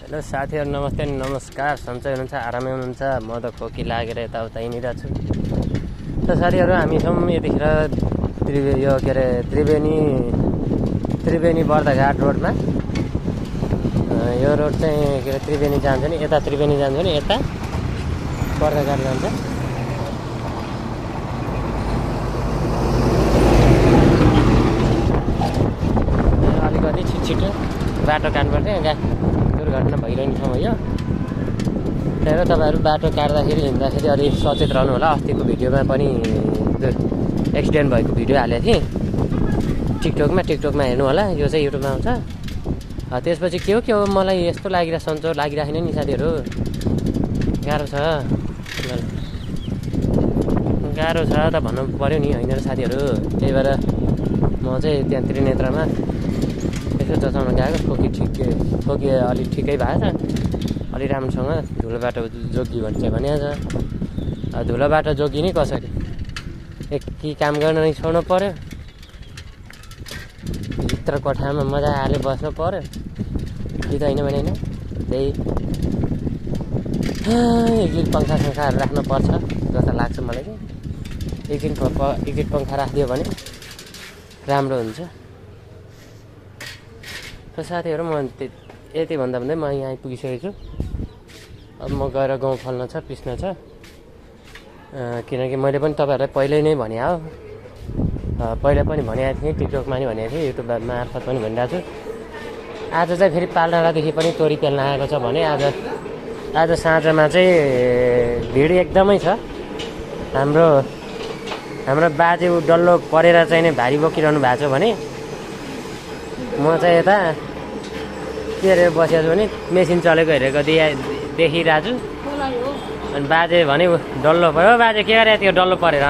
Hello साथीहरु, नमस्ते नमस्कार। सन्चै हुनुहुन्छ, आरामै हुनुहुन्छ? म त खोकी लागेर यताउता हिँडिरहेको छु। त साथीहरु, हामी छौँ यतिखेर त्रिवेणी बर्दाघाट रोडमा। यो रोड चाहिँ त्रिवेणी जान्छ नि, यता त्रिवेणी जान्छ नि, यता बर्दाघाट जान्छ। अलिकति छिटो बाटो काट्नुपर्छ, यहाँ दुर्घटना भइरहने ठाउँ हो यो। त्यही तपाईँहरू बाटो काट्दाखेरि हिँड्दाखेरि अलि सचेत रहनु होला। अस्तिको भिडियोमा पनि एक्सिडेन्ट भएको भिडियो हालेको थिएँ टिकटकमा हेर्नु होला। यो चाहिँ युट्युबमा आउँछ। त्यसपछि के हो मलाई यस्तो सन्चो लागिराखेन नि साथीहरू। गाह्रो छ त भन्नु पऱ्यो नि, होइन र साथीहरू। त्यही भएर म चाहिँ त्यहाँ त्रिनेत्रमा यसो जचाउन गएको। खोकी अलिक ठिकै भएको छ, अलि राम्रोसँग धुलो बाटो जोगी भन्छ भने छ। धुलो बाटो जोगी नै कसरी कि काम गर्न नै छोड्नु पऱ्यो, भित्र कोठामा मजाले बस्नु पऱ्यो कि त होइन भने होइन। त्यही एकदिन पङ्खाहरू राख्नुपर्छ जस्तो लाग्छ मलाई चाहिँ। एकदिन पङ्खा राखिदियो भने राम्रो हुन्छ। त साथीहरू, म यति भन्दा म यहाँ आइपुगिसकेको छु। अब म गएर गाउँ फल्न छ, पिस्न छ। किनकि मैले पनि तपाईँहरूलाई पहिल्यै नै भने हो, पहिला पनि भनेको थिएँ, टिकटकमा नि भनेको थिएँ, युट्युब मार्फत पनि भनिरहेको छु। आज चाहिँ फेरि पाल्डाँडादेखि पनि तोरी पेल्न आएको छ भने आज साँझमा चाहिँ भिड एकदमै छ। हाम्रो बाजे डल्लो परेर चाहिँ नै भारी बोकिरहनु भएको छ भने म चाहिँ यता के अरे बसेको छु भने मेसिन चलेको हेरेको देखिरहेको छु। अनि बाजे भने डल्लो पऱ्यो। हो बाजे, के गरे त्यो डल्लो परेर?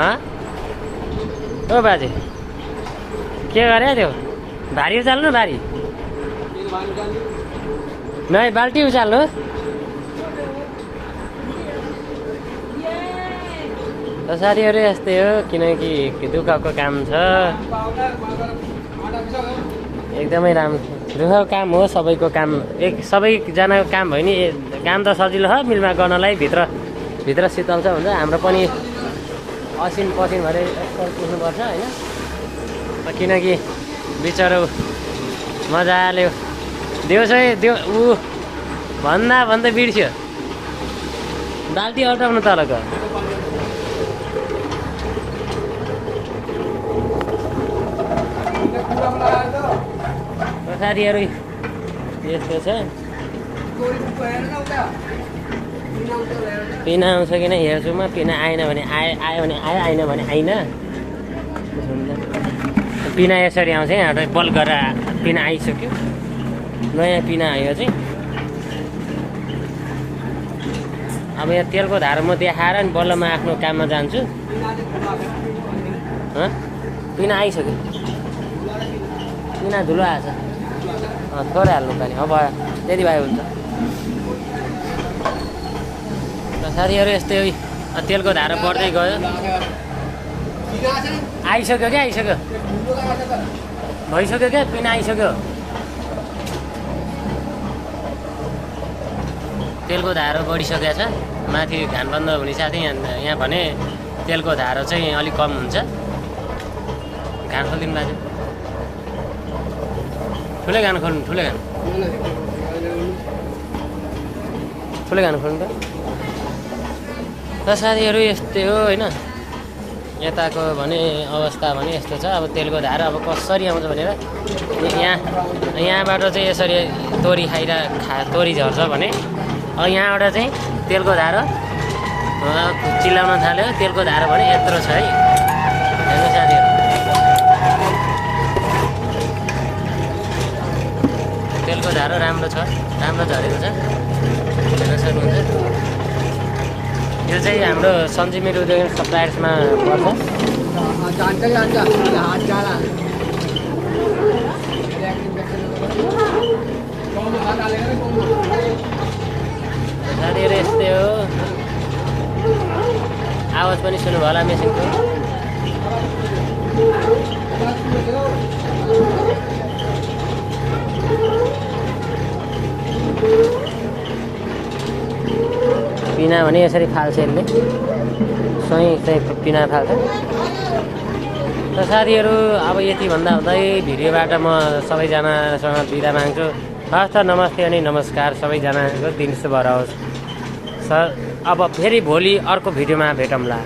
हो बाजे, के गरे त्यो? भारी उचाल्नु, भारी नै बाल्टी उचाल्नु। त साथीहरू यस्तै हो, किनकि दुःखको काम छ, एकदमै राम्रो दुःखको काम हो। सबैको काम सबैजनाको काम भयो नि। काम त सजिलो हो मिलमा गर्नलाई, भित्र शीतल छ हुन्छ। हाम्रो पनि असिन पसिन भएर पुग्नुपर्छ होइन। किनकि बिचरो मजाले देउ भन्दा बिर्स्यो बाल्टी अल्टाउनु तलको। साथीहरू यस्तो छ। पिना आउँछ कि नै हेर्छु म। पिना आएन भने आयो भने आएन भने आइन। पिना यसरी आउँछ, यहाँ बल गरेर पिना आइसक्यो। नयाँ पिना आयो चाहिँ। अब यहाँ तेलको धारो म देखाएर नि बल्ल म आफ्नो काममा जान्छु। पिना आइसक्यो, पिना धुलो आएछ। थोरै हाल्नु पर्ने अब, त्यति भयो हुन्छ। र साथीहरू यस्तै तेलको धारो बढ्दै गयो। आइसक्यो क्या, भइसक्यो क्या, पिना आइसक्यो। तेलको धारो बढिसकेको छ। माथि घान बन्द हुने साथै यहाँ भने तेलको धारो चाहिँ अलिक कम हुन्छ। घान खोलिदिनु बाजे, ठुलै घान खोल्नु, ठुलै घान खोल्नु त साथीहरू यस्तै हो होइन। यताको भने अवस्था भने यस्तो छ। अब तेलको धारो अब कसरी आउँछ भनेर यहाँबाट चाहिँ यसरी तोरी झर्छ भने यहाँबाट चाहिँ तेलको धारो चिल्लाउन थाल्यो। तेलको धारो भने यत्रो छ है, हेर्नु साथीहरू। तेलको धारो राम्रो छ, राम्रो झरेको छ, हेर्न सक्नुहुन्छ। यो चाहिँ हाम्रो सञ्जीवनी उद्योग सप्लायर्समा पर्छ। साथीहरू यस्तै हो। आवाज पनि सुन्नुभयो होला मेसिनको। पिना भने यसरी फाल्छ यसले, स्वयं चाहिँ पिना फाल्छ। त साथीहरू अब यति भन्दा हुँदै भिडियोबाट म सबैजनासँग बिदा माग्छु। हस् त नमस्ते अनि नमस्कार, सबैजनाको दिन शुभ रहोस्। अब फेरि भोलि अर्को भिडियोमा भेटौँला।